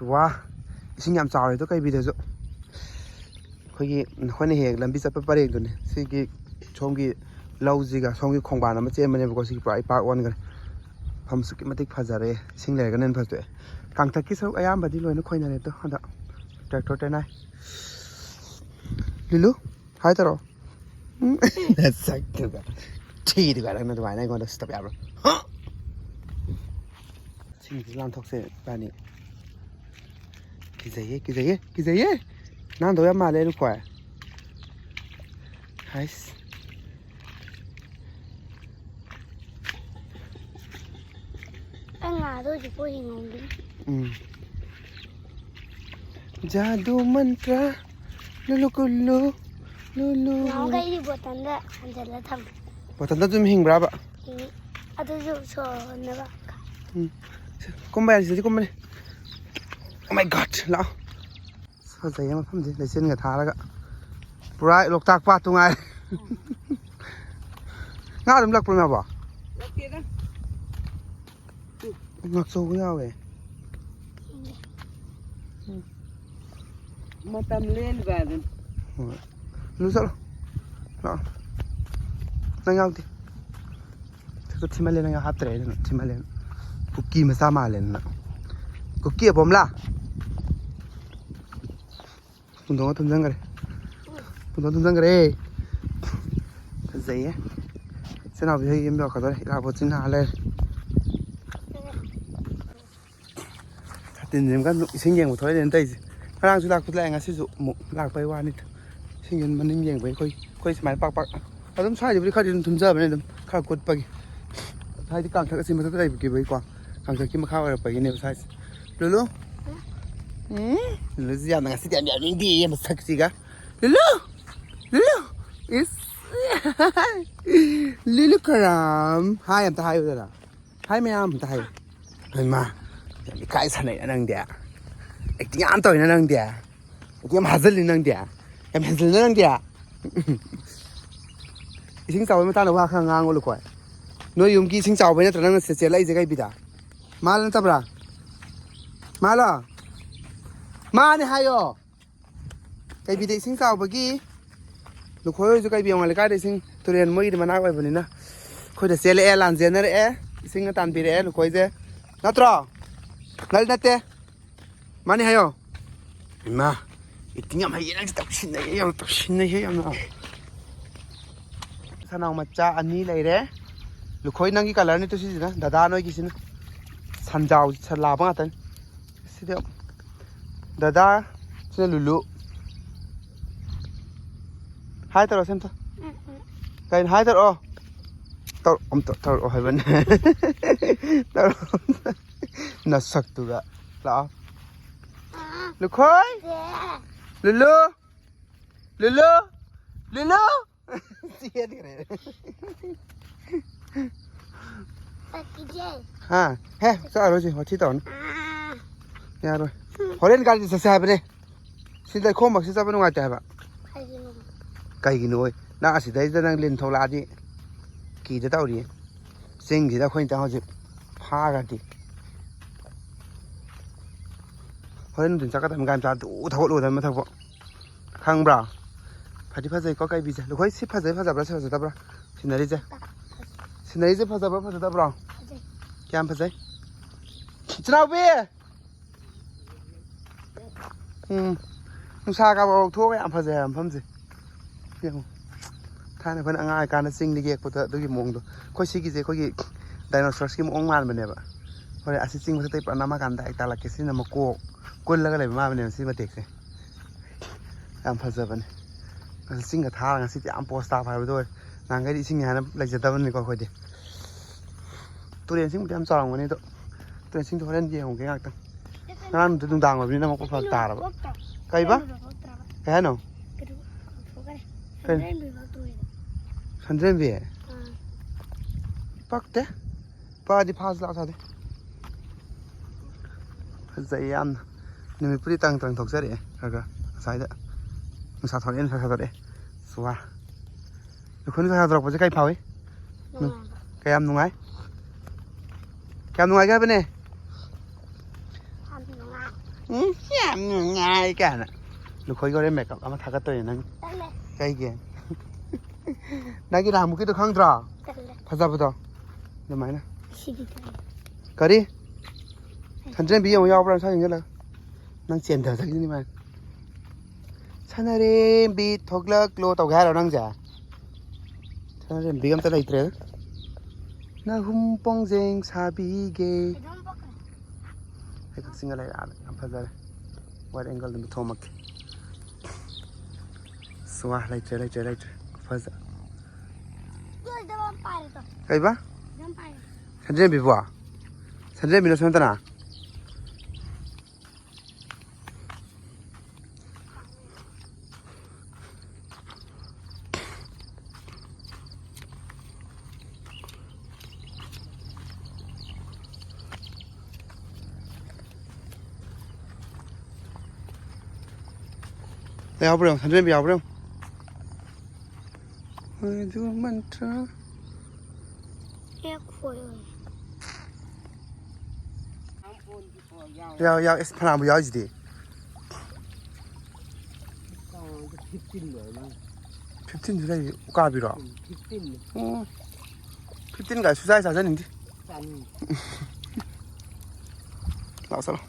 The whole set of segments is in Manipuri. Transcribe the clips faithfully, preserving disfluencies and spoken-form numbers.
ꯋꯥ, ꯏꯁꯤꯡ ꯌꯥꯝ ꯆꯥꯎꯔꯦꯗꯣ ꯀꯩꯕꯤꯗꯁꯨ꯫ ꯑꯩꯈꯣꯏꯒꯤ, ꯑꯩꯈꯣꯏꯅ ꯍꯦꯛ ꯂꯝꯕꯤ ꯆꯠꯄ ꯄꯔꯦꯡꯗꯨꯅꯦ꯫ ꯁꯤꯒꯤ ꯁꯣꯝꯒꯤ ꯂꯧꯁꯤꯒ ꯁꯣꯝꯒꯤ ꯈꯣꯡꯕꯥꯟ ꯑꯃ ꯆꯦꯟꯕꯅꯦꯕꯀꯣ꯫ ꯁꯤꯒꯤ ꯄꯨꯔꯥ ꯏꯄꯥꯛ ꯑꯣꯟꯈ꯭ꯔꯦ꯫ ꯃꯐꯝ ꯑꯁꯨꯛꯀꯤ ꯃꯇꯤꯛ ꯐꯖꯔꯦ꯫ ꯏꯁꯤꯡ ꯂꯩꯔꯒꯅ ꯍꯦꯟꯅ ꯐꯖꯊꯣꯛꯑꯦ꯫ ꯀꯥꯡꯊꯛꯀꯤ ꯁꯔꯨꯛ ꯑꯌꯥꯝꯕꯗꯤ ꯂꯣꯏꯅ ꯈꯣꯏꯅꯔꯦ ꯑꯗꯣ ꯍꯟꯗꯛ ꯇ꯭ꯔꯦꯛꯇꯔ ꯇꯦꯅꯥꯏ꯫ ꯂꯤꯂꯨ, ꯍꯥꯏ ꯇꯧꯔꯣ꯫ ꯎꯝ꯫ ꯅꯁꯛꯇꯨꯒ꯫ ꯊꯤꯗꯨꯒ ꯅꯪꯅ ꯑꯗꯨꯃꯥꯏꯅ ꯑꯩꯉꯣꯟꯗ ꯁꯤꯠꯇꯕ ꯌꯥꯕ꯭ꯔꯣ? ꯍꯥ? ꯁꯤꯡꯁꯤ ꯂꯥꯟꯊꯣꯛꯁꯦ ꯏꯕꯥꯅꯤ꯫ ꯀꯤꯖꯩꯌꯦ, ꯀꯤꯖꯩꯌꯦ, ꯀꯤꯖꯩꯌꯦ꯫ ꯅꯥꯟꯗꯧ ꯌꯥꯝ ꯃꯥꯜꯂꯦ, ꯂꯨꯀꯣꯏ꯫ ꯍꯥꯏꯁ꯫ ꯑꯩ ꯉꯥꯗꯣ ꯍꯧꯖꯤꯛꯄꯨ ꯍꯤꯡꯉꯝꯒꯤꯅꯤ꯫ ꯎꯝ꯫ ꯖꯥꯗꯨ ꯃꯟꯇ꯭ꯔ, ꯂꯨꯂꯨ ꯀꯨꯂꯨ, ꯂꯨꯂꯨ꯫ ꯅꯍꯥꯟꯃꯨꯛ ꯑꯩꯒꯤ ꯕꯣꯇꯜꯗ ꯍꯥꯟꯖꯜꯂ ꯊꯝꯃꯦ꯫ ꯕꯣꯇꯜꯗ ꯑꯗꯨꯝ ꯍꯤꯡꯕ꯭ꯔꯥꯕ? ꯍꯤꯡꯉꯤ꯫ ꯑꯗꯨꯁꯨ ꯁꯣꯔ ꯍꯣꯟꯅꯕ꯫ ꯎꯝ꯫ ꯁꯤ ꯀꯨꯝꯕ ꯌꯥꯔꯦ, ꯁꯤꯗꯤ ꯀꯨꯝꯕꯅꯤ꯫ Oh my God, ꯂꯥꯛꯑꯣ꯫ ꯐꯖꯩꯌꯦ ꯃꯐꯝꯁꯦ, ꯂꯩꯆꯤꯟꯒ ꯊꯥꯔꯒ꯫ ꯄꯨꯔꯥ ꯂꯣꯛꯇꯥꯛ ꯄꯥꯠꯇꯨ ꯉꯥꯏꯔꯦ꯫ ꯉꯥ ꯑꯗꯨꯝ ꯂꯛꯄ꯭ꯔꯣ ꯉꯥꯕꯣ? ꯂꯛꯇꯦꯗ꯫ ꯉꯥꯛꯆꯧꯕ ꯌꯥꯎꯋꯦ꯫ ꯃꯇꯝ ꯂꯦꯟꯕ ꯑꯗꯨꯅꯤ꯫ ꯍꯣꯏ꯫ ꯂꯨ ꯆꯠꯂꯣ꯫ ꯂꯥꯛꯑꯣ꯫ ꯅꯪ ꯌꯥꯎꯗꯦ꯫ ꯁꯛꯇ ꯊꯤꯃꯜꯂꯦ, ꯅꯪ ꯍꯥꯞꯇ꯭ꯔꯦ ꯑꯗꯨꯅ ꯊꯤꯃꯜꯂꯦ꯫ ꯀꯨꯀꯤ ꯃꯆꯥ ꯃꯥꯜꯂꯦ ꯅꯪ꯫ ꯀꯨꯀꯤ ꯑꯄꯣꯝꯂꯥ꯫ ꯄꯨꯟꯗꯣꯡ ꯊꯨꯝꯖꯤꯟꯈ꯭ꯔꯦ꯫ ꯄꯨꯟꯗꯣꯡ ꯊꯨꯝꯖꯤꯟꯈ꯭ꯔꯦ꯫ ꯐꯖꯩꯌꯦ꯫ ꯏꯆꯤꯟ ꯏꯅꯥꯎꯗꯤ ꯍꯩ ꯌꯨꯝ ꯌꯧꯔꯛꯀꯗꯧꯔꯦ꯫ ꯏꯔꯥꯕꯣꯠ ꯆꯤꯟ ꯅꯥ ꯂꯩꯔꯦ꯫ ꯁꯥꯇꯤꯟꯁꯤꯃꯒ ꯏꯁꯤꯡ ꯌꯦꯡꯕ ꯊꯣꯛꯏꯅꯦꯅ ꯇꯧꯔꯤꯁꯦ꯫ ꯉꯔꯥꯡꯁꯨ ꯂꯥꯛꯄꯗꯤ ꯂꯥꯛꯑꯦ, ꯉꯁꯤꯁꯨ ꯑꯃꯨꯛ ꯂꯥꯛꯄꯩ ꯋꯥꯅꯤꯗ꯫ ꯏꯁꯤꯡ ꯃꯅꯤꯡ ꯌꯦꯡꯕꯩ ꯑꯩꯈꯣꯏ, ꯑꯩꯈꯣꯏ ꯁꯨꯃꯥꯏꯅ ꯄꯥꯛ ꯄꯥꯛ ꯑꯗꯨꯝ ꯁ꯭ꯋꯥꯏꯗꯕꯨꯗꯤ ꯈꯔꯗꯤ ꯑꯗꯨꯝ ꯊꯨꯝꯖꯕꯅꯦ ꯑꯗꯨꯝ ꯈꯔ ꯀꯨꯠꯄꯒꯤ꯫ ꯍꯥꯏꯗꯤ ꯀꯥꯡꯊꯛ ꯑꯁꯤ ꯃꯊꯛꯇ ꯂꯩꯈꯤꯕꯩꯀꯣ꯫ ꯀꯥꯡꯊꯛꯀꯤ ꯃꯈꯥ ꯑꯣꯏꯔꯛꯄꯒꯤꯅꯦꯕ ꯁ꯭ꯋꯥꯏꯁꯦ꯫ ꯂꯨꯂꯨ? ꯎꯝ? ꯂꯨꯂꯨꯁꯤ ꯌꯥꯝꯅ ꯉꯁꯤꯗꯤ ꯌꯥꯝ ꯌꯥꯅꯤꯡꯗꯦꯌꯦ ꯃꯁꯛꯁꯤꯒ꯫ ꯂꯨꯂꯨ! ꯂꯨꯂꯨ! ꯏꯁ! ꯂꯨꯂꯨ ꯀꯔꯝ! ꯍꯥꯏ ꯑꯝꯇ ꯍꯥꯏꯌꯨꯗꯅ꯫ ꯍꯥꯏ ꯃꯌꯥꯝ ꯑꯝꯇ ꯍꯥꯏꯌꯨ꯫ ꯍꯩꯃꯥ! ꯌꯥꯝ ꯏꯀꯥꯏ ꯁꯥꯟꯅꯩꯅ ꯅꯪꯗꯤ꯫ ꯑꯦꯛꯇꯤꯡ ꯌꯥꯝ ꯇꯧꯋꯤꯅ ꯅꯪꯗꯤ꯫ ꯑꯦꯛꯇꯤꯡ ꯌꯥꯝ ꯍꯥꯖꯜꯂꯤ ꯅꯪꯗꯤ꯫ ꯌꯥꯝ ꯍꯦꯟꯖꯜꯂꯤꯅ ꯅꯪꯗꯤ꯫ ꯏꯁꯤꯡ ꯆꯥꯎꯕꯒꯤ ꯃꯇꯥꯡꯗ ꯋꯥ ꯈꯔ ꯉꯥꯡꯉꯨ ꯂꯨꯀꯣꯏ꯫ ꯅꯣꯏ ꯌꯨꯝꯒꯤ ꯏꯁꯤꯡ ꯆꯥꯎꯕꯩ ꯅꯠꯇ꯭ꯔꯣ ꯅꯪꯅ ꯆꯦ-, ꯆꯦꯜꯂꯛꯏꯁꯦ ꯀꯩꯕꯤꯗ? ꯃꯥꯜꯂ ꯅꯠꯇꯕ꯭ꯔꯥ? ꯃꯥꯜꯂꯣ? ꯃꯥꯅꯦ ꯍꯥꯏꯌꯣ꯫ ꯀꯩꯕꯤꯗ ꯏꯁꯤꯡ ꯆꯥꯎꯕꯒꯤ ꯂꯨꯈꯣꯏ ꯍꯣꯏꯁꯨ ꯀꯩꯕꯤ ꯑꯋꯥꯡ ꯂꯩꯀꯥꯏꯗ ꯏꯁꯤꯡ ꯇꯨꯔꯦꯟ ꯃꯣꯏꯒꯤꯗꯤ ꯃꯅꯥꯛ ꯑꯣꯏꯕꯅꯤꯅ ꯑꯩꯈꯣꯏꯗ ꯆꯦꯜꯂꯛꯑꯦ, ꯂꯥꯟ ꯆꯦꯟꯅꯔꯛꯑꯦ, ꯏꯁꯤꯡꯅ ꯇꯥꯟꯕꯤꯔꯛꯑꯦ ꯂꯨꯈꯣꯏꯁꯦ꯫ ꯅꯠꯇ꯭ꯔꯣ? ꯅꯠ-, ꯅꯠꯇꯦ꯫ ꯃꯥꯅꯦ ꯍꯥꯏꯌꯣ꯫ ꯏꯃꯥ, acting ꯌꯥꯝ ꯍꯩꯌꯦ ꯅꯪꯁꯦ, ꯇꯧꯁꯤꯟꯅꯩꯌꯦ ꯌꯥꯝ, ꯇꯧꯁꯤꯟꯅꯩꯌꯦ ꯌꯥꯝꯅ꯫ ꯁꯅꯥꯎ ꯃꯆꯥ ꯑꯅꯤ ꯂꯩꯔꯦ꯫ ꯂꯨꯈꯣꯏ ꯅꯪꯒꯤ colourꯅꯤ ꯇꯨ ꯁꯤꯁꯤꯅ, ꯗꯗꯥ ꯅꯣꯏꯒꯤꯁꯤꯅ꯫ ꯁꯟꯖꯥꯎ ꯁꯟ ꯂꯥꯕ ꯉꯥꯛꯇꯅꯤ꯫ ꯁꯤꯗ ꯗꯗꯥ, ꯁꯤꯅ ꯂꯨꯂꯨ꯫ Hi ꯇꯧꯔꯣ ꯁꯦꯝꯇ꯫ ꯀꯩꯅꯣ hi ꯇꯧꯔꯛꯑꯣ? ꯇꯧꯔꯛ-, ꯑꯝꯇ ꯇꯧꯔꯛꯑꯣ ꯍꯥꯏꯕꯅꯦ꯫ ꯇꯧꯔꯛꯑꯣ꯫ ꯅꯁꯛꯇꯨꯒ꯫ ꯂꯥꯛꯑꯣ꯫ ꯂꯨꯈꯣꯏ꯫ ꯂꯨꯂꯨ꯫ ꯂꯨꯂꯨ꯫ ꯂꯨꯂꯨ꯫ ꯆꯦꯟꯈ꯭ꯔꯦ꯫ ꯆꯠꯈꯤꯒꯦ꯫ ꯍꯥ? ꯍꯦ, ꯆꯠꯂꯔꯣꯏꯁꯦ, ꯋꯥꯊꯤ ꯇꯧꯔꯅꯨ꯫ ꯑꯥ꯫ ꯌꯥꯔꯣꯏ꯫ ꯍꯣꯔꯦꯟ ꯒꯥꯔꯤꯗ ꯆꯠꯁꯦ ꯍꯥꯏꯕꯅꯦ꯫ ꯁꯤ ꯂꯩꯈꯣꯝꯃꯛꯁꯤ ꯆꯠꯄ ꯅꯨꯡꯉꯥꯏꯇꯦ ꯍꯥꯏꯕ꯫ ꯀꯩꯒꯤꯅꯣ? ꯀꯩꯒꯤꯅꯣ ꯑꯣꯏ? ꯅꯪ ꯑꯁꯤꯗꯩꯗ ꯅꯪ ꯂꯤꯟ ꯊꯣꯛꯂꯛꯑꯗꯤ ꯀꯤꯗ ꯇꯧꯔꯤꯌꯦ꯫ ꯆꯤꯡꯁꯤꯗ ꯑꯩꯈꯣꯏꯅ ꯍꯧꯖꯤꯛ ꯐꯥꯈ꯭ꯔꯗꯤ꯫ ꯍꯣꯔꯦꯟ ꯅꯨꯡꯊꯤꯟ ꯆꯠꯀꯗꯕꯅꯤ, ꯒꯥꯔꯤ ꯃꯆꯥ ꯇꯨ ꯊꯧꯒꯠꯂꯨꯗꯕꯅꯤ ꯃꯊꯛꯄꯣ꯫ ꯈꯪꯕ꯭ꯔꯥ? ꯐꯗꯤ ꯐꯖꯩꯀꯣ ꯀꯩꯕꯤꯁꯦ꯫ ꯂꯨꯈꯣꯏ ꯁꯤ ꯐꯖꯩ, ꯐꯖꯕ꯭ꯔꯥ ꯁꯤ ꯐꯖꯗꯕ꯭ꯔꯥ? ꯁꯤꯅꯔꯤꯁꯦ꯫ ꯁꯤꯅꯔꯤꯁꯦ ꯐꯖꯕ꯭ꯔꯥ ꯐꯖꯗꯕ꯭ꯔꯣ? ꯐꯖꯩ꯫ ꯀꯌꯥꯝ ꯐꯖꯩ? ꯏꯆꯤꯟꯅꯥꯎꯕꯤ! ꯎꯝ꯫ ꯅꯨꯡꯁꯥ ꯀꯥꯕꯛ ꯊꯣꯛꯑꯒ ꯌꯥꯝ ꯐꯖꯩ ꯍꯥꯏꯕ ꯃꯐꯝꯁꯦ꯫ ꯌꯦꯡꯉꯨ꯫ ꯊꯥꯏꯅ ꯑꯩꯈꯣꯏꯅ ꯑꯉꯥꯡ ꯑꯣꯏꯔꯤꯀꯥꯟꯗ ꯆꯤꯡꯗ ꯌꯦꯛꯄꯗ ꯑꯗꯨꯒꯤ ꯃꯑꯣꯡꯗꯣ꯫ ꯑꯩꯈꯣꯏ ꯁꯤꯒꯤꯁꯦ ꯑꯩꯈꯣꯏꯒꯤ dinosaurꯁꯀꯤ ꯃꯑꯣꯡ ꯃꯥꯟꯕꯅꯦꯕ꯫ ꯍꯣꯔꯦꯟ ꯑꯁꯤ ꯆꯤꯡ ꯃꯊꯛꯇꯩ ꯄꯨꯔꯥ ꯅꯝꯃꯀꯥꯟꯗ direct ꯇꯥꯜꯂꯛꯀꯦ꯫ ꯁꯤꯅ ꯃꯀꯣꯛ ꯀꯨꯜꯂꯒ ꯂꯩꯕ ꯃꯥꯟꯕꯅꯦꯕ ꯁꯤ ꯃꯇꯦꯛꯁꯦ꯫ ꯌꯥꯝ ꯐꯖꯕꯅꯦ꯫ ꯑꯁꯤ ꯆꯤꯡꯒ ꯊꯥꯔꯒ ꯉꯁꯤꯗꯤ ꯌꯥꯝ ꯄꯣꯁ ꯇꯥꯕ ꯍꯥꯏꯕꯗꯣ ꯑꯣꯏꯔꯦ꯫ ꯅꯍꯥꯟꯈꯩꯗꯤ ꯏꯁꯤꯡꯅꯤ ꯍꯥꯏꯅ ꯂꯩꯖꯗꯕꯅꯤꯀꯣ ꯑꯩꯈꯣꯏꯗꯤ꯫ ꯇꯨꯔꯦꯟꯁꯤꯡꯕꯨꯗꯤ ꯌꯥꯝ ꯆꯥꯎꯔꯝꯒꯅꯤ ꯑꯗꯣ꯫ ꯇꯨꯔꯦꯟꯁꯤꯡꯗꯣ ꯍꯣꯔꯦꯟ ꯌꯦꯡꯉꯨꯒꯦ ꯉꯥꯛꯇꯪ꯫ ꯉꯔꯥꯡꯗꯣ ꯅꯨꯡꯗꯥꯡ ꯑꯣꯏꯕꯅꯤꯅ ꯑꯃꯨꯛ ꯐꯔꯛ ꯇꯥꯔꯕ꯫ ꯀꯩꯕ? ꯀꯩꯅꯣ ꯊꯣꯛꯈ꯭ꯔꯦ꯫ ꯀꯩ ꯍꯥꯏꯅꯣ? ꯀꯩꯅꯣ ꯊꯣꯛꯈ꯭ꯔꯦ꯫ ꯀꯩꯅꯣ? ꯁꯟꯗ꯭ꯔꯦꯝꯕꯤ ꯐꯥꯛꯇꯣꯛꯑꯦ꯫ ꯁꯟꯗ꯭ꯔꯦꯝꯕꯤ? ꯑꯥ꯫ ꯄꯛꯇꯦ꯫ ꯄꯛꯑꯗꯤ ꯐꯥꯁꯤ ꯂꯥꯛꯑꯣ ꯁꯥꯗꯦ꯫ ꯐꯖꯩ ꯌꯥꯝꯅ꯫ ꯅꯨꯃꯤꯠꯄꯨꯗꯤ ꯇꯪ ꯇꯪ ꯊꯣꯛꯆꯔꯛꯑꯦ ꯈꯔ ꯈꯔ꯫ ꯉꯁꯥꯏꯗ ꯅꯨꯡꯁꯥ ꯊꯣꯛꯂꯛꯑꯦ, ꯅꯨꯡꯁꯥ ꯊꯣꯛꯂꯛꯑꯦ꯫ ꯁ꯭ꯋꯥ꯫ ꯎꯈ꯭ꯔꯨꯜ ꯅꯨꯡꯁꯥ ꯊꯣꯛꯂꯛꯄꯁꯦ ꯀꯩ ꯐꯥꯎꯏ? ꯅꯨꯡꯉꯥꯏ꯫ ꯀꯌꯥꯝ ꯅꯨꯡꯉꯥꯏ? ꯀꯌꯥꯝ ꯅꯨꯡꯉꯥꯏꯒꯦ ꯍꯥꯏꯕꯅꯦ? ꯌꯥꯝ ꯅꯨꯡꯉꯥꯏ꯫ ꯎꯝ, ꯌꯥꯝ ꯅꯨꯡꯉꯥꯏ ꯀꯥꯏꯅ꯫ ꯂꯨꯈꯣꯏꯒꯤ ꯍꯣꯔꯦꯟ ꯃꯦꯀꯞ ꯑꯃ ꯊꯥꯒꯠꯇꯣꯏꯅꯦ ꯅꯪ꯫ ꯇꯜꯂꯦ꯫ ꯀꯩꯒꯤ? ꯅꯪꯒꯤ ꯅꯍꯥꯟꯃꯨꯛꯀꯤꯗꯣ ꯈꯪꯗ꯭ꯔꯣ? ꯇꯜꯂꯦ꯫ ꯐꯖꯕꯗꯣ꯫ ꯑꯗꯨꯃꯥꯏꯅ꯫ ꯁꯤꯗꯤ ꯇꯜꯂꯦ꯫ ꯀꯔꯤ? ꯁꯟꯗ꯭ꯔꯦꯝꯕꯤ ꯑꯃꯨꯛ ꯌꯥꯎꯕ꯭ꯔꯥ? ꯁ꯭ꯋꯥꯏ ꯌꯦꯡꯁꯤꯜꯂꯒ꯫ ꯅꯪ ꯆꯦꯟꯊꯖꯈꯤꯅꯤ ꯃꯥꯅ꯫ ꯁꯅꯔꯦꯝꯕꯤ ꯊꯣꯛꯂꯛꯂꯣ ꯇꯧꯒꯦ ꯍꯥꯏꯔꯣ ꯅꯪꯁꯦ? ꯁꯅꯥꯔꯦꯝꯕꯤꯒ ꯑꯝꯇ ꯂꯩꯇ꯭ꯔꯦ꯫ ꯅꯍꯨꯝ ꯄꯣꯡꯖꯦꯡ ꯁꯥꯕꯤꯒꯦ꯫ ꯑꯩ ꯀꯛꯆꯤꯡꯒ ꯂꯩꯔꯦ ꯑꯥꯗ꯫ ꯌꯥꯝ ꯐꯖꯔꯦ꯫ Wide angle ꯗ ꯊꯣꯝꯃꯛꯀꯦ꯫ ꯑꯁ, ꯋꯥ, ꯂꯩꯇ꯭ꯔꯦ, ꯂꯩꯇ꯭ꯔꯦ, ꯂꯩꯇ꯭ꯔꯦ꯫ ꯐꯖ-, ꯀꯩꯕ? ꯁꯟꯗ꯭ꯔꯦꯝꯕꯤꯕꯣ? ꯁꯟꯗ꯭ꯔꯦꯝꯕꯤ ꯅꯠꯇ꯭ꯔꯣ ꯅꯠꯇꯅ? ꯌꯥꯎꯕ꯭ꯔꯣ ꯌꯦꯡꯉꯣ, ꯁꯟꯗ꯭ꯔꯦꯝꯕꯤ ꯌꯥꯎꯕ꯭ꯔꯣ ꯌꯦꯡꯉꯣ꯫ ꯑꯗꯨ ꯃꯟꯇ꯭ꯔ꯫ ꯌꯥꯎ, ꯌꯥꯎ, ꯏꯁ, ꯐꯅꯌꯥꯝꯕꯨ ꯌꯥꯎꯔꯤꯁꯤꯗꯤ꯫ ꯐꯤꯐꯇꯤꯟꯁꯨ ꯂꯩ, ꯎꯀꯥꯕꯤꯔꯣ? ꯑꯣ, ꯐꯤꯐꯇꯤꯟ ꯀꯥꯏ ꯁꯨꯡꯆꯥꯏ ꯆꯥꯖꯅꯤꯡꯗꯦ꯫ ꯂꯥꯛꯑꯣ, ꯆꯠꯂꯣ꯫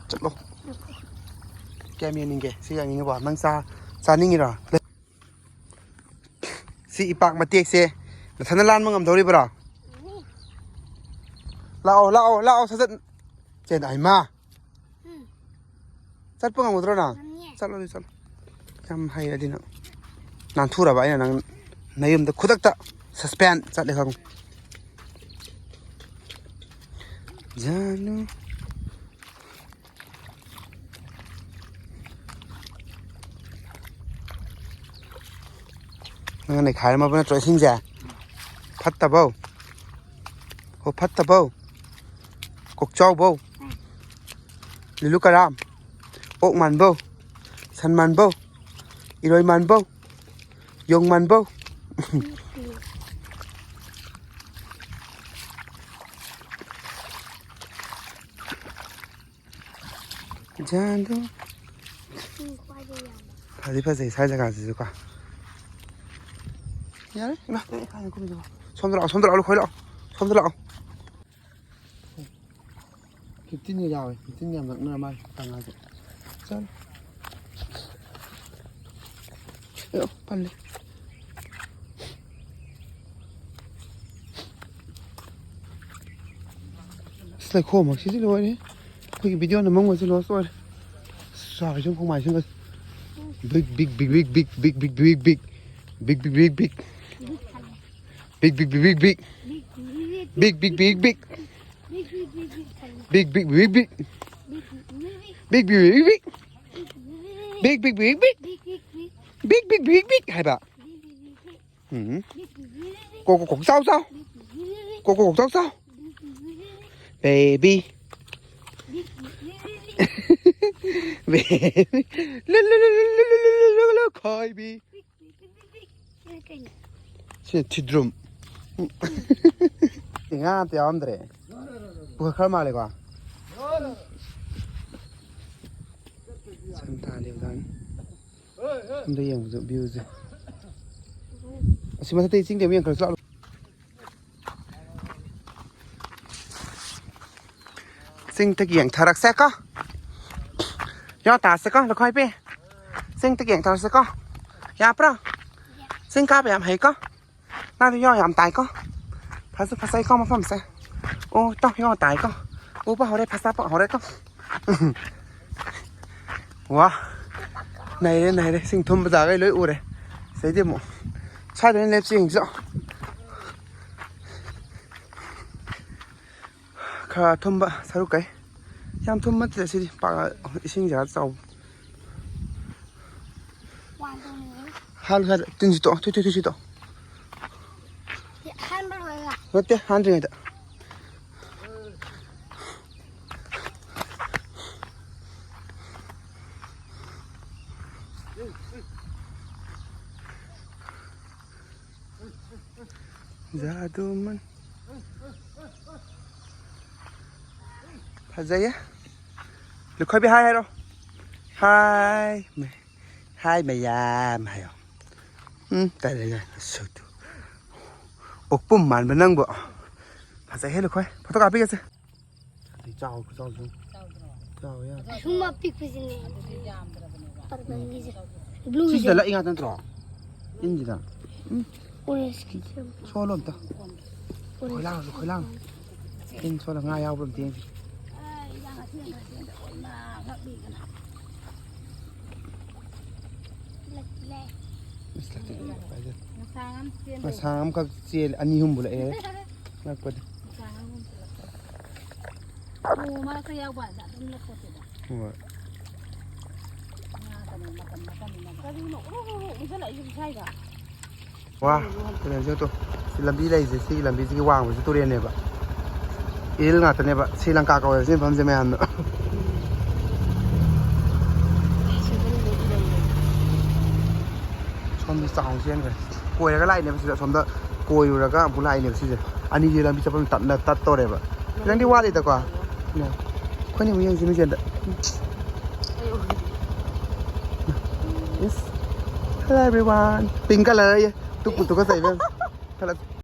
ꯆꯠꯂꯣ꯫ ꯀꯌꯥꯝ ꯌꯦꯡꯅꯤꯡꯒꯦ? ꯁꯤ ꯌꯦꯡꯅꯤꯡꯉꯤꯕꯣ? ꯅꯪ ꯆꯥ-, ꯆꯥꯅꯤꯡꯉꯤꯔꯣ? ꯁꯤ ꯏꯄꯥꯛ ꯃꯇꯦꯛꯁꯦ ꯅꯊꯟꯗ ꯂꯥꯟꯕ ꯉꯝꯗꯧꯔꯤꯕ꯭ꯔꯣ? ꯂꯥꯛꯑꯣ, ꯂꯥꯛꯑꯣ, ꯂꯥꯛꯑꯣ, ꯁꯠ ꯁꯠ꯫ ꯆꯦꯟ, ꯍꯩꯃꯥ꯫ ꯎꯝ꯫ ꯆꯠꯄ ꯉꯝꯒꯗ꯭ꯔꯣ ꯅꯪ? ꯉꯝꯅꯤꯌꯦ꯫ ꯆꯠꯂꯣꯅꯦ, ꯆꯠꯂꯣ꯫ ꯌꯥꯝ ꯍꯩꯔꯗꯤ ꯅꯪ꯫ ꯅꯥꯟꯊꯨꯔꯕ ꯑꯩꯅ ꯅꯪ ꯅꯌꯨꯝꯗ ꯈꯨꯗꯛꯇ suspend ꯆꯠꯂꯦ ꯈꯪꯉꯨ꯫ ꯖꯥꯅꯨ꯫ ꯅꯪꯅ ꯅꯩꯈꯥꯏꯔꯝꯃꯕ ꯅꯠꯇ꯭ꯔꯣ ꯏꯁꯤꯡꯁꯦ? ꯐꯠꯇꯕꯧ꯫ ꯍꯣ, ꯐꯠꯇꯕꯧ꯫ ꯀꯣꯛꯆꯥꯎꯕꯧ꯫ ꯂꯤꯂꯨ ꯀꯔꯥꯝ꯫ ꯑꯣꯛ ꯃꯥꯟꯕꯧ꯫ ꯁꯟ ꯃꯥꯟꯕꯧ꯫ ꯏꯔꯣꯏ ꯃꯥꯟꯕꯧ꯫ ꯌꯣꯡ ꯃꯥꯟꯕꯧ꯫ ꯖꯥꯗꯨ꯫ ꯐꯗꯤ ꯐꯖꯩ ꯁ꯭ꯋꯥꯏ ꯖꯒꯥꯁꯤꯁꯨ ꯀꯣ꯫ ꯌꯥꯔꯦ, ꯏꯃꯥ, ꯀꯩ ꯀꯥꯏꯗ ꯀꯨꯝꯃꯤꯗꯨꯕꯣ? ꯁꯣꯝꯗ ꯂꯥꯛꯑꯣ, ꯁꯣꯝꯗ ꯂꯥꯛꯑꯣ, ꯂꯨꯈꯣꯏ ꯂꯥꯛꯑꯣ, ꯁꯣꯝꯗ ꯂꯥꯛꯑꯣ꯫ ꯐꯤꯐꯇꯤꯟꯒ ꯌꯥꯎꯋꯦ, ꯐꯤꯐꯇꯤꯟ ꯌꯥꯝ ꯅꯛꯅꯔ ꯃꯥꯜꯂꯦ ꯇꯉꯥꯏꯁꯦ꯫ ꯆꯠꯂꯣ꯫ ꯑꯦ, ꯄꯜꯂꯦ꯫ ꯑꯁ, ꯂꯩꯈꯣꯝꯃꯛꯁꯤꯗꯤ ꯂꯣꯏꯔꯦ꯫ ꯑꯩꯈꯣꯏꯒꯤ ꯚꯤꯗꯤꯑꯣ ꯅꯝꯃꯝꯒꯁꯦ ꯂꯣꯁ ꯑꯣꯏꯔꯦ꯫ ꯆꯥꯎꯔꯤꯁꯤꯡ ꯈꯣꯡꯃꯥꯏꯁꯤꯡꯒ꯫ ꯕꯤꯛ, ꯕꯤꯛ, ꯕꯤꯛ꯫ ꯕꯤꯛ, ꯕꯤꯛ, ꯕꯤꯛ, ꯕꯤꯛ, ꯕꯤꯛ꯫ ꯕꯤꯛ, ꯕꯤꯛ, ꯕꯤꯛ, ꯕꯤꯛ꯫ ꯕꯤꯛ, ꯕꯤꯛ, ꯕꯤꯛ, ꯕꯤꯛ, ꯕꯤꯛ꯫ ꯕꯤꯛ, ꯕꯤꯛ, ꯕꯤꯛ, ꯕꯤꯛ꯫ ꯕꯤꯛ, ꯕꯤꯛ, ꯕꯤꯛ, ꯕꯤꯛ꯫ ꯕꯤꯛ, ꯕꯤꯛ, ꯕꯤꯛ, ꯕꯤꯛ꯫ ꯕꯤꯛ, ꯕꯤꯛ, ꯕꯤꯛ, ꯕꯤꯛ꯫ ꯕꯤꯛ, ꯕꯤꯛ, ꯕꯤꯛ, ꯕꯤꯛ ꯍꯥꯏꯕ꯫ ꯎꯝ꯫ ꯀꯣꯛ, ꯀꯣꯛ, ꯀꯣꯛ, ꯆꯥꯎ, ꯆꯥꯎ꯫ ꯀꯣꯛ, ꯀꯣꯛ, ꯀꯣꯛ, ꯆꯥꯎ, ꯆꯥꯎ꯫ Baby꯫ Baby꯫ ꯂꯨ, ꯂꯨ, ꯂꯨ, ꯈꯣꯏꯕꯤ꯫ ꯁꯤ ꯊꯤꯗ꯭ꯔꯨꯝ꯫ ꯉꯥ ꯑꯝꯇ ꯌꯥꯎꯔꯝꯗ꯭ꯔꯦ꯫ ꯄꯨꯈꯠꯈ꯭ꯔ ꯃꯥꯜꯂꯦꯀꯣ꯫ ꯁꯟ ꯊꯥ ꯂꯦꯞꯖꯥꯠꯅꯤ꯫ ꯁꯣꯝꯗ ꯌꯦꯡꯕꯁꯨ ꯚ꯭ꯌꯨꯁꯦ꯫ ꯑꯁꯤ ꯃꯊꯛꯇꯒꯤ ꯆꯤꯡꯗꯤ ꯑꯃꯨꯛ ꯌꯦꯡꯈꯠꯂꯁꯤ ꯂꯥꯛꯑꯣ꯫ ꯆꯤꯡꯗꯒꯤ ꯌꯦꯡꯊꯔꯛꯁꯦꯀꯣ꯫ ꯌꯥ ꯇꯥꯁꯦꯀꯣ, ꯂꯨꯈꯥꯏꯕꯤ꯫ ꯆꯤꯡꯗꯒꯤ ꯌꯦꯡꯊꯔꯛꯁꯦꯀꯣ꯫ ꯌꯥꯕ꯭ꯔꯣ? ꯆꯤꯡ ꯀꯥꯕ ꯌꯥꯝ ꯍꯩꯀꯣ꯫ ꯅꯪꯗꯤ ꯌꯥ ꯌꯥꯝ ꯇꯥꯏꯀꯣ꯫ ꯐꯁꯨ ꯐꯖꯩꯀꯣ ꯃꯐꯝꯁꯦ꯫ ꯑꯣ, ꯇꯣ, ꯌꯥ ꯇꯥꯏꯀꯣ꯫ ꯎꯕ ꯍꯧꯔꯦ, ꯐꯖꯕ ꯍꯧꯔꯦꯀꯣ꯫ ꯋꯥ꯫ ꯅꯩꯔꯦ, ꯅꯩꯔꯦ꯫ ꯏꯁꯤꯡ ꯊꯨꯝꯕ ꯖꯒꯥꯈꯩ ꯂꯣꯏ ꯎꯔꯦ꯫ ꯁꯤꯗꯩꯗꯤ ꯑꯃꯨꯛ ꯁ꯭ꯋꯥꯏꯗ ꯑꯣꯏꯅ ꯂꯦꯞꯁꯤ ꯌꯦꯡꯁꯤ꯫ ꯈꯔ ꯊꯨꯝꯕ ꯁꯔꯨꯛ ꯀꯩ꯫ ꯌꯥꯝ ꯊꯨꯝꯕ ꯅꯠꯇꯦ ꯁꯤꯗꯤ꯫ ꯄꯥꯛ ꯏꯁꯤꯡ ꯖꯒꯥ ꯆꯥꯎꯕ꯫ ꯋꯥꯟ ꯇꯧꯅꯤꯡꯉꯦ꯫ ꯍꯥꯜ ꯈꯔ ꯇꯤꯟꯁꯤ ꯇꯣꯛꯑꯣ꯫ ꯊꯨ, ꯊꯨ, ꯊꯨ, ꯁꯤ ꯇꯣꯛꯑꯣ꯫ ꯁꯤ ꯑꯍꯥꯟꯕ ꯂꯣꯏꯔꯒ? ꯅꯠꯇꯦ, ꯍꯥꯟꯗ꯭ꯔꯤꯉꯩꯗ꯫ ꯖꯥꯗꯨꯃꯟ꯫ ꯐꯖꯩꯌꯦ꯫ ꯂꯨꯈꯣꯏꯕꯤ ꯍꯥꯏ ꯍꯥꯏꯔꯣ꯫ ꯍꯥꯏ꯫ ꯍꯥꯏ ꯃꯌꯥꯝ ꯍꯥꯏꯌꯣ꯫ ꯎꯝ, ꯇꯜꯂꯦ, ꯁꯛꯇꯨ꯫ ꯑꯣꯛꯄꯨꯝ ꯃꯥꯟꯕ ꯅꯪꯕꯨ꯫ ꯐꯖꯩꯍꯦ ꯂꯨꯈꯣꯏ꯫ ꯐꯣꯇꯣ ꯀꯥꯞꯄꯤꯒꯦꯁꯦ꯫ ꯑꯗꯩ ꯆꯥꯎ, ꯈꯨꯆꯥꯎꯁꯨ꯫ ꯆꯥꯎꯗ꯭ꯔꯣ? ꯆꯥꯎꯋꯦ ꯌꯥꯝ꯫ ꯑꯗꯣ ꯑꯁꯨꯝꯕ ꯑꯄꯤꯛꯄꯁꯤꯅꯦ꯫ ꯑꯗꯨꯗꯤ ꯌꯥꯝꯗ꯭ꯔꯕꯅꯦꯕ꯫ ꯄꯔꯄꯜꯒꯤꯁꯦ꯫ ꯁꯤꯁꯤꯗ ꯕ꯭ꯂꯨꯒꯤꯁꯦ꯫ ꯂꯛꯏ ꯉꯥꯛꯇ ꯅꯠꯇ꯭ꯔꯣ? ꯏꯟꯁꯤꯗ꯫ ꯎꯝ꯫ ꯑꯣꯔꯦꯟꯖꯀꯤꯁꯦ꯫ ꯁꯣꯜꯂꯣ ꯑꯝꯇ꯫ ꯑꯣꯔꯦꯟꯖ꯫ ꯈꯣꯏꯂꯥꯡ, ꯈꯣꯏꯂꯥꯡ꯫ ꯏꯟ ꯁꯣꯜꯂ ꯉꯥ ꯌꯥꯎꯕ꯭ꯔꯥ ꯑꯝꯇ ꯌꯦꯡꯁꯤ꯫ ꯂꯛ-, ꯂꯛ꯫ ꯑꯁ, ꯂꯛꯇꯦ, ꯂꯛꯇꯦ, ꯂꯛꯇꯦ꯫ ꯉꯁꯥꯡ ꯑꯃ ꯆꯦꯟꯕ꯫ ꯉꯁꯥꯡ ꯑꯃꯈꯛ ꯆꯦꯜꯂꯦ, ꯑꯅꯤ ꯑꯍꯨꯝꯕꯨ ꯂꯛꯑꯦ꯫ ꯉꯛꯄꯅꯤ꯫ ꯉꯁꯥꯡ ꯑꯃ ꯆꯦꯜꯂꯛꯄ꯫ ꯎ ꯃꯔꯛꯇ ꯌꯥꯎꯕ ꯍꯥꯏꯗ ꯑꯗꯨꯝ ꯂꯛꯄꯁꯤꯗ꯫ ꯍꯣꯏ꯫ ꯉꯥꯗꯅꯦ ꯃꯇꯝ ꯅꯠꯇꯕꯅꯤꯅ꯫ ꯀꯔꯤꯅꯣ? ꯎꯔꯨ, ꯎꯔꯨ, ꯎꯔꯨ ꯏꯟꯁꯤꯜꯂꯛꯏꯁꯤꯕꯨ ꯁ꯭ꯋꯥꯏꯗ꯫ ꯋꯥ, ꯀꯩꯅꯣꯁꯦ ꯇꯣ꯫ ꯁꯤ ꯂꯝꯕꯤ ꯂꯩꯔꯤꯁꯦ, ꯁꯤꯒꯤ ꯂꯝꯕꯤꯁꯤꯒꯤ ꯋꯥꯡꯃꯁꯦ ꯇꯨꯔꯦꯜꯅꯦꯕ꯫ ꯏꯔꯤꯜ ꯉꯥꯛꯇꯅꯦꯕ꯫ ꯁ꯭ꯔꯤ ꯂꯪꯀꯥ ꯀꯧꯋꯦꯕ ꯁꯤ ꯃꯐꯝꯁꯦ ꯃꯌꯥꯝꯅ꯫ ꯁꯣꯝꯗ ꯆꯥꯎꯅ ꯆꯦꯟꯈ꯭ꯔꯦ꯫ ꯀꯣꯏꯔꯒ ꯂꯥꯛꯏꯅꯦꯕ ꯁꯤꯗ꯫ ꯁꯣꯝꯗ ꯀꯣꯏꯔꯨꯔꯒ ꯑꯃꯨꯛ ꯂꯥꯛꯏꯅꯦꯕ ꯁꯤꯁꯦ꯫ ꯑꯅꯤꯁꯦ ꯂꯝꯕꯤ ꯆꯠꯐꯝ ꯇꯠꯅ ꯇꯠꯇꯧꯔꯦꯕ꯫ ꯈꯤꯇꯪꯗꯤ ꯋꯥꯠꯂꯤꯗꯀꯣ꯫ ꯑꯩꯈꯣꯏꯅ ꯑꯃꯨꯛ ꯌꯦꯡꯁꯤ ꯃꯤꯡꯁꯦꯜꯗ꯫ Yes. Hello everyone. Pink color ꯑꯌꯦ꯫ ꯇꯨ ꯄꯨꯠꯇꯨꯒ ꯆꯩꯕ꯫ ꯈꯔ